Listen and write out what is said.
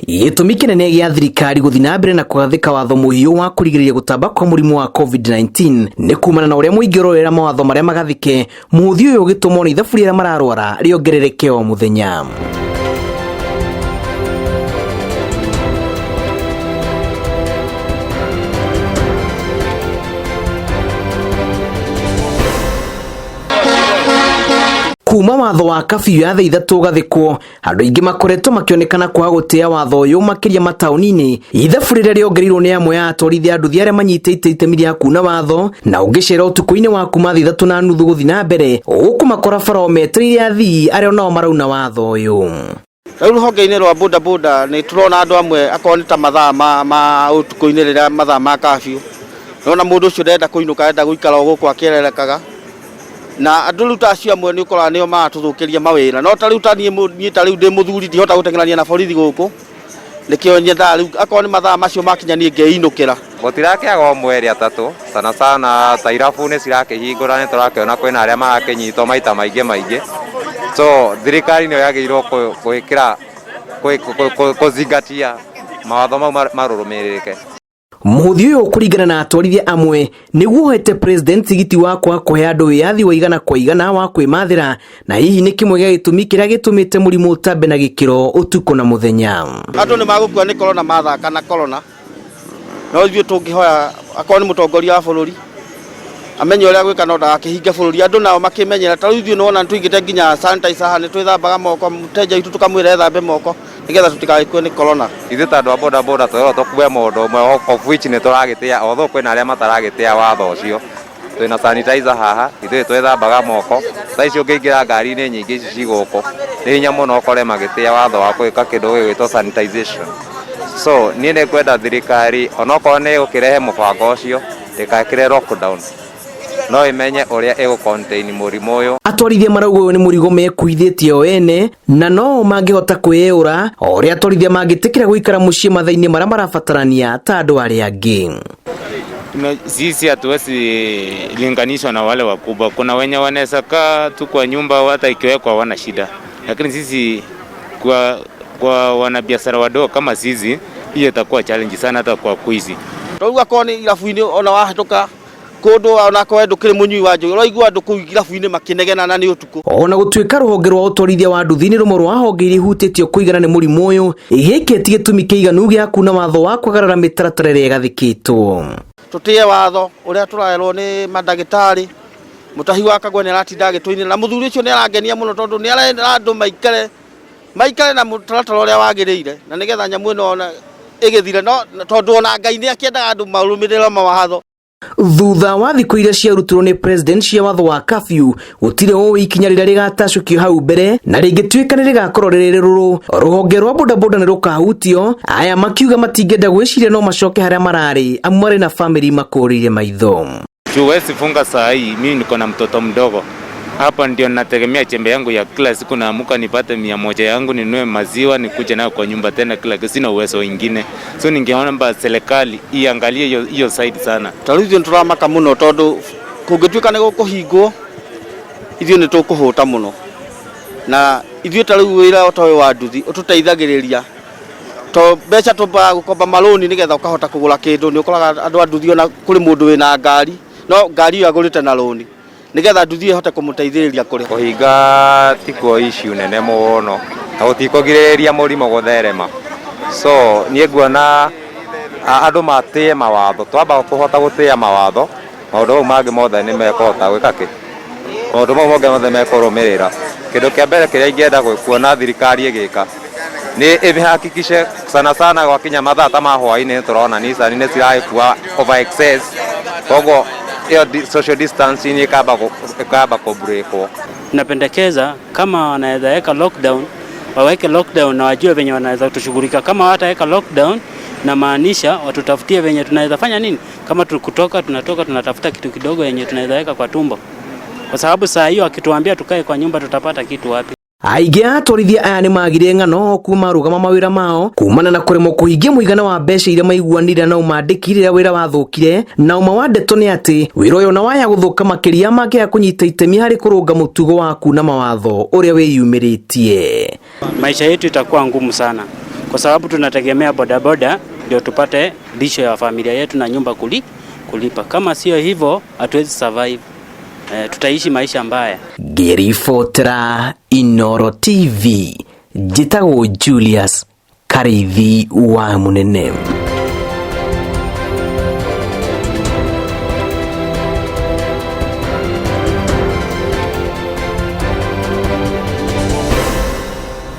Gĩtũmi kĩnene gĩa thirikari gũthiĩ na mbere na kũgathĩka watho mũhiũ wa kũrigĩrĩria gũtamba kwa mũrimũ wa COVID-19 nĩ kumana na ũrĩa mũingĩ ũrorera mawatho marĩa magathĩke, mũhothi ũyũ ũgĩtũmwo nĩ ithabu rĩrĩa mararwara rĩongerereke o mũthenya. Kuma watho wa kabiũ ya thaa 3 ũgathĩkwo, andũ aingĩ makoretwo makĩonekana kwaga gũtĩa watho ũyũ, makĩria mataũni-inĩ. Ithabu rĩrĩa rĩongereirwo nĩ amwe a atwarithia a nduthi arĩa manyitĩte itemi rĩa kuna watho, na ũngĩcera ũtukũ-inĩ wa kuma thaa 3:30 gũthiĩ na mbere, ũkũmakora bara o metereire athii arĩa onao marauna watho ũyũ. Rĩu rũhonge-inĩ rwa boda boda nĩ tũrona andũ amwe akorwo nĩ ta mathaa ma ũtukũ-inĩ, rĩrĩa mathaa ma curfew, nona mũndũ ũcio ndenda kũinũka, arenda gũikara o gũkũ akĩererekaga. Na andũ rĩu ta acio amwe nĩ ũkoraga nĩo maratũthũkĩria mawĩra. No ta rĩu ta niĩ ta rĩu ndĩ mũthuri, ndihota gũteng'erania na borithi gũkũ, nĩkĩo nyendaga rĩu akorwo nĩ mathaa macio makinya niĩ ngeinũkĩra. Gũtirakĩaga ũmwe, erĩ, atatũ, sana sana ta irabu nĩ cirakĩhingũra, nĩ tũrakĩona kwĩna arĩa marakĩnyitwo maita maingĩ maingĩ. So thirikari nĩyo yagĩrĩirwo gwĩkĩra kũzingatia mawatho mau marũrũmĩrĩrĩke. Mũhothi ũyũ, kũringana na atwarithia amwe, nĩguo ũhete president tigiti wa kwaga kũhe andũ wĩyathi wa igana kwa igana wa kwĩmathĩra, na hihi nĩ kĩmwe gĩa gĩtũmi kĩrĩa gĩtũmĩte mũrimũ ũtambe na gĩkĩro ũtukũ na mũthenya. Andũ nĩ magũkua nĩ korona mathaka na korona, no ithuĩ tũngĩhoya akorwo nĩ mũtongoria wa bũrũri amenye ũrĩa gwĩka, no ndagakĩhinge bũrũri. Andũ nao makĩmenyera, ta rĩu ithuĩ nĩwona nĩ tũigĩte nginya sanitizer haha, nĩ twĩthambaga moko, mũteja witũ tũkamwĩra ethambe moko nĩgetha tũtigagĩkue nĩ korona. Ithuĩ ta andũ a boda boda twerwo tũkue mũndũ ũmwe, of which nĩ tũragĩtĩa, although kwĩna arĩa mataragĩtĩa watho ũcio. Twĩna sanitizer haha, ithuĩ twĩthambaga moko. Thaa ici ũngĩingĩra ngari-inĩ nyingĩ ici ci gũkũ, nĩ hinya mũno ũkore magĩtĩa watho wa gwĩka kĩndũ gĩgwĩtwo sanitization. So niĩ nĩ ngwenda thirikari onokorwo nĩ ĩgũkĩrehe mũbango ũcio, ndĩgekĩre lockdown, no ĩmenye ũrĩa ĩgũ contain mũrimũ ũyũ. Atwarithia marauga ũyũ nĩ mũrigo mekuithĩtie o ene na no mangĩhota kwĩyũra o ũrĩa atwarithia mangĩtĩkĩra gũikara mũciĩ mathaa-inĩ marĩa marabatarania ta andũ arĩa angĩ. Sisi hatuwezi linganishwa na wale wakubwa. Kuna wenye wanaweza kaa tu kwa nyumba hata ikiwekwa hawana shida, lakini sisi kwa wanabiashara wadogo kama sisi, hiyo itakuwa challenge sana hata kwa kuishi. Rĩu akorwo nĩ irabu-inĩ, ona wahĩtũka kũndũ, onakorwo ndũkĩrĩ mũnyui wa njohi, ũraigua andũ kũu irabu-inĩ makĩnegena na nĩ ũtukũ. Ona gũtuĩka rũhonge rwa ũtwarithia wa nduthi nĩ rũmwe rwa honge iria ihutĩtio kũigana nĩ mũrimũ ũyũ, gĩkĩ ti gĩtũmi kĩiganu gĩa kuna watho wa kwagarara mĩtaratara ĩrĩa ĩgathĩkĩtwo. Tũtĩe watho ũrĩa tũraerwo nĩ mandagĩtarĩ. Mũtahi wa Kagwe nĩ aratinda agĩtũinĩra, na mũthuri ũcio nĩ arangenia mũno tondũ nĩ arenda andũ maikare na mũtaratara ũrĩa wagĩrĩire, na nĩgetha nyamũ ĩno ona ĩgĩthire, no tondũ ona Ngai nĩ akĩendaga andũ marũmĩrĩre mawatho. Thutha wa thikũ iria ciarutirwo nĩ president cia watho wa curfew, gũtirĩ ũĩ ikinya rĩrĩa rĩgatacũkio hau mbere, na rĩngĩtuĩka nĩ rĩgakorwo rĩrĩ rĩrũrũ, rũhonge rwa bodaboda nĩ rũkahutio. Aya makiuga matingĩenda gwĩciria no macoke harĩa mararĩ, amu marĩ na famĩlĩ makũrĩire maitho. Huwezi funga saa hii, mimi niko na mtoto mdogo hapa, ndio nategemea chembe yangu ya kila siku. Naamuka nipate 100 yangu ninunue maziwa nikuje nayo kwa nyumba tena kila kitu, sina uwezo wingine, so ningeomba serikali iangalie hiyo hiyo side sana. Ta rĩu ithuĩ nĩ tũramaka mũno tondũ kũngĩtuĩka nĩ gũkũhingwo, ithuĩ nĩ tũkũhũta mũno. Na ithuĩ ta rĩu wĩra ta ũyũ wa nduthi ũtũteithagĩrĩria to mbeca tũmbaga gũkomba marũni nĩgetha ũkahota kũgũra kĩndũ. Nĩ ũkoraga andũ a nduthi, ona kũrĩ mũndũ wĩna ngari, no ngari ĩyo agũrĩte na rũni nĩgetha nduthi ĩhote kũmũteithĩrĩria kũrĩha. Kũhinga tikuo issue nene mũno na gũtikũgirĩrĩria mũrimũ gũtherema, so niĩ nguona andũ matĩe mawatho. Twamba kũhota gũtĩa mawatho, maũndũ mau mangĩ mothe nĩ mekũhota gwĩka kĩ, maũndũ mau mangĩ mothe mekũrũmĩrĩra. Kĩndũ kĩa mbere kĩrĩa ingĩenda kuona thirikari ĩgĩka nĩ ĩhakikishe, sana sana gwakinya mathaa ta ma hwaĩ-inĩ, nĩ tũrona Nissan nĩ ciragĩkua over excess, koguo ĩyo social distancing ĩkamba kũ-breakwo. Napendekeza kama wanaweza weka lockdown, waweke lockdown na wajue venye wanaweza kutushughulika. Kama hawataweka lockdown, na maanisha watutafutie venye tunaweza fanya nini. Kama kutoka tunatoka, tunatafuta kitu kidogo yenye tunaweza weka kwa tumbo, kwa sababu saa hiyo akituambia tukae kwa nyumba, tutapata kitu wapi? Aingĩ a atwarithia aya nĩ magire ng'ano kuma marũgama mawĩra mao kumana na kũremwo kũhingia mũigana wa mbeca iria maiguanire na ũmandĩki rĩrĩa wĩra wathũkire. Na ũma wa ndeto nĩ atĩ wĩra ũyũ ona waya gũthũka makĩria, mangĩaga kũnyita itemi harĩ kũrũnga mũtugo wa kuna mawatho ũrĩa wĩyumĩrĩtie. Maisha yetu itakuwa ngumu sana, kwa sababu tunategemea bodaboda ndio tupate lisho ya familia yetu na nyumba kulipa. Kama sio hivyo hatuwezi survive. Tutaishi maisha mbaya. Ngĩribotera Inoro TV, njĩtagwo Julius Karithi wa Munene.